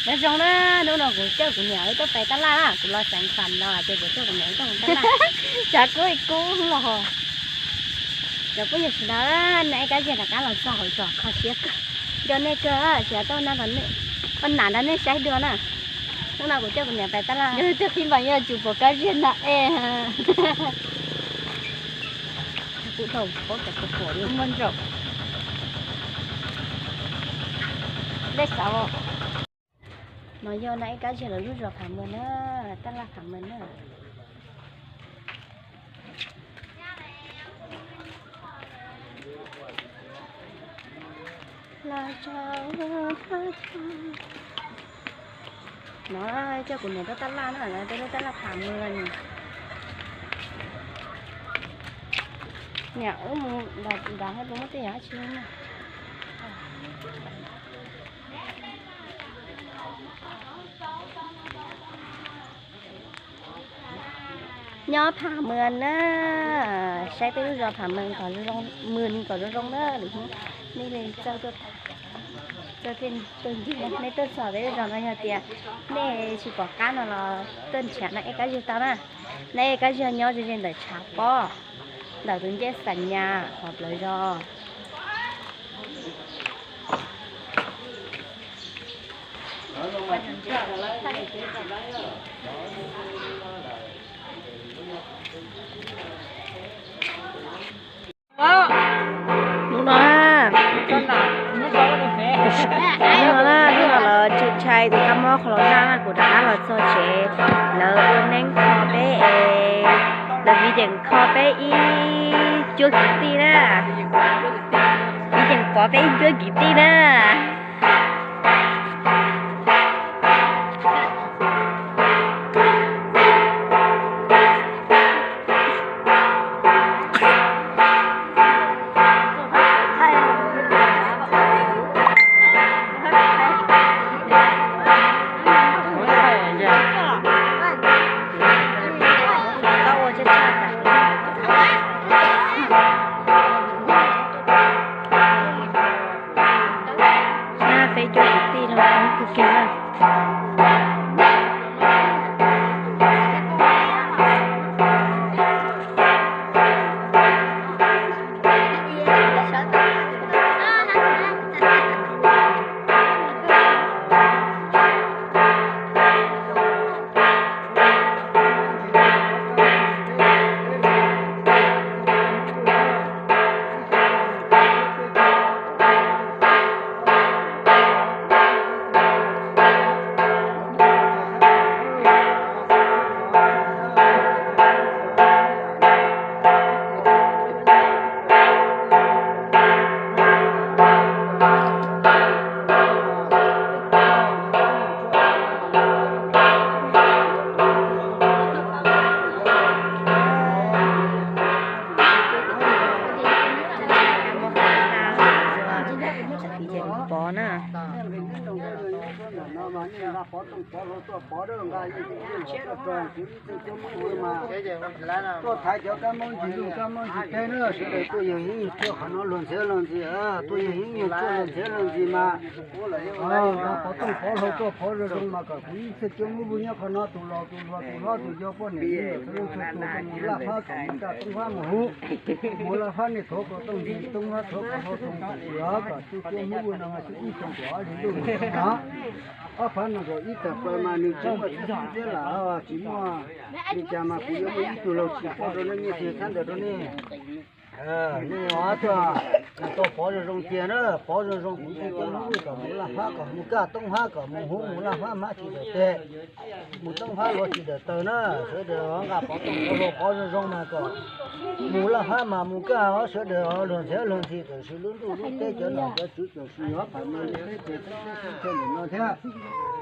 Nyob zoo na, hnub no kuv coj kuv niam wb tuaj pais tab laj na, kuv los xeev Fam no ces kuv coj kuv niam wb tuaj mus tab laj. Tshav kub kub los. Cov phooj ywg sawv daws, nej Kab Ziag rov qab los txog hauv zos kho siab kawg, nco nej kawg, tsis tau tuaj nrog nej saib dua na. Hnub no kuv coj kuv niam pais tab laj. Coj qhib npas yog tsum pom Kab Ziag na e. Kuv dhau pob cov kua puas li muaj ntsaum. Dej xauv. No yog na ib Kab Ziag lawv lub zos Pham Mws na, tab laj Pham Mws na. No coj kuv niam tuaj tab laj na, lawv tuaj tab laj Pham Mws. Niam wb mus nrad, nrad hab puas muaj tej yam dab tsi na. Nyob Pham Mws na, saib peb lub zos Pham Mws kom zoo, Mws kom zoo zoo na, lwm hnub nej li txawj tuaj, txawj tuaj ncig, nej tuaj txog peb lub zos no yog tias nej tsis pom qab no los tuaj nrhiav na ib Kab Ziag tau na. Na ib Kab Ziag nyob ze ze ntawm tshav pob, ntawm tus ncej Xam Nyas hauv plawv zos. Hnub no, hnub no na, hnub no lawv tsis ntshai tus kab mob qhov los nag na, kuv rov qab los txog tsev, lawv ua neeb kho peb es, lawv viv yeem kho peb ib cuab kwv tij na, viv yeem pov peb ib cuab kwv tij na. Peb cuab kwv tij no kub kawg kiag na. Pov na. Tuaj thaiv cov kab mob ntsis lug kab mob ntsis teb na, sawv daws tuaj yawg yeeb yug tshuaj qhov no luag ntxhiab luag ntxhi, tuaj yawg yeeb yug tshuaj luag ntxhiab luag ntxhi mas, pov tooj pov hlau tuaj pov zoo zoo mas kom kuv ib txhia cuab muab vwj nyob qhov no, tus laus tus hluas tus hlob tus yau poj niam txiv ntxawm txhua leej txhua tus mus laj fab kom mus kaj tooj fab mus huv, mus laj fab nej thuav kom tooj ntsis tooj fab thuav kom hlau tooj kom ntsis kom cuab muab vwj no mas ib xyoo kom ob hlis ntuj mus no. Ob phav nees nkaum ib tawm plaws mas nws tsis muaj txiaj xib txiab lawm, tsis muaj li cas mas kuv yuav muaj ib tug laug tsis pov rau nej nyiaj txiag sab ntawd rau nej. Nej tuaj tau pov zoo zoo tiag na, pov zoo zoo kuv thiaj coj lub kom mus laj fab kom mus kaj tooj fab kom mus huv mus laj fab hmab tsis dawm tes, mus tooj fab luag tsis dawm taws na, sawv daws nqa pov tooj pov hlau pov zoo zoo mas kom mus laj fab mas mus kaj os, sawv daws luag ntxhiab luag ntxhi, tiam sis lub ntuj lub teb cov nom cov tswv tiam sis ob phav no li teb ces teb teb teb chaws ntawm no thiab,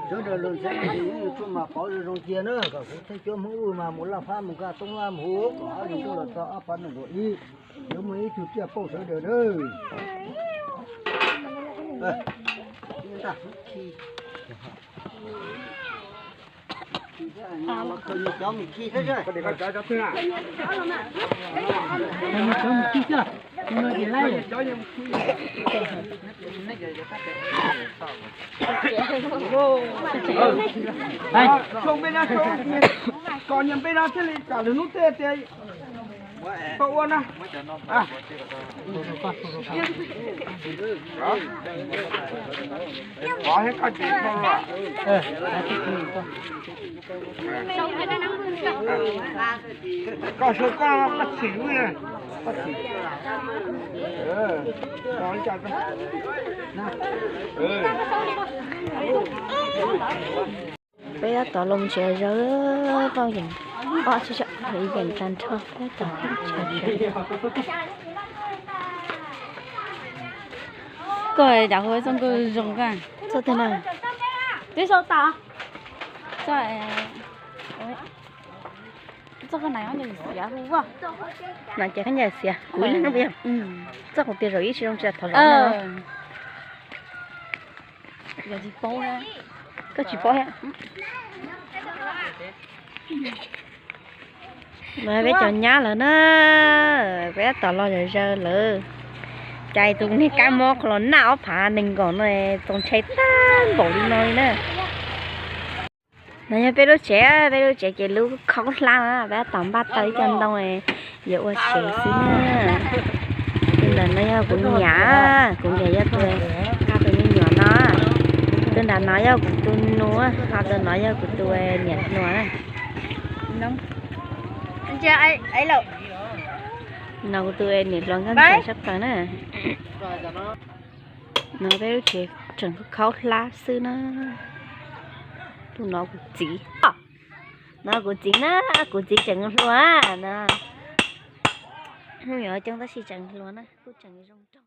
sawv daws luag ntxhiab luag ntxhi tshuaj mas pov zoo zoo tiag na, kom kuv thiaj cuab hmoob vwj mas mus laj fab mus kaj tooj fab mus huv kom ob hlis ntuj los txog ob phav nees nkaum ib, yuav muaj ib tug tsiaj pauj sawv daws na. Cov mus khi thiab. Cov, cov, cov, kom nyias npe no thiaj li kom lwm hnub tej tias tau ua na. Koj sau koj, koj txhim, koj txhim. Peb tab tom los tsev zaws, poj yeem, poj tsis tshua yeem tag nrho, peb tab tom tsev zaws. Koj cas hu txoj nkauj zoo kawg. Txoj twg na? Twb sau tas. Txoj, txoj koj na xiav hu. No ces khaub ncaws xiav kuv li no yog. Txoj kuv tias zaum ib tsis zoo tsis thov zaum. Koj tsis paub. No peb cov nyab lawm na, peb tab tom los zaws zaws lawm. Cas tus niag kab mob qhov los naj ob phav nees nkaum no txaus ntshai tag npaum li no li na. No yog peb lub tsev, peb lub tsev ces lub khaub hlab na, peb tab tom npaj tau ib co ntoo yuav ua tsev xwb na. Tus ntawm no yog kuv niam, kuv niam yog tus, tus me nyuam no. Tus nram no yog kuv tus nus, ho tus no yog kuv tus niam hluas na. No kuv tus niam hluas nkauj ntxhais sab plaws na. No peb lub tsev tseem khaub hlab xwb na. Tus no kuv txiv, no kuv txiv na, kuv txiv tseem hluas na. Hnub nyoog coob tab sis tseem hluas na, kuj tseem zoo nraug.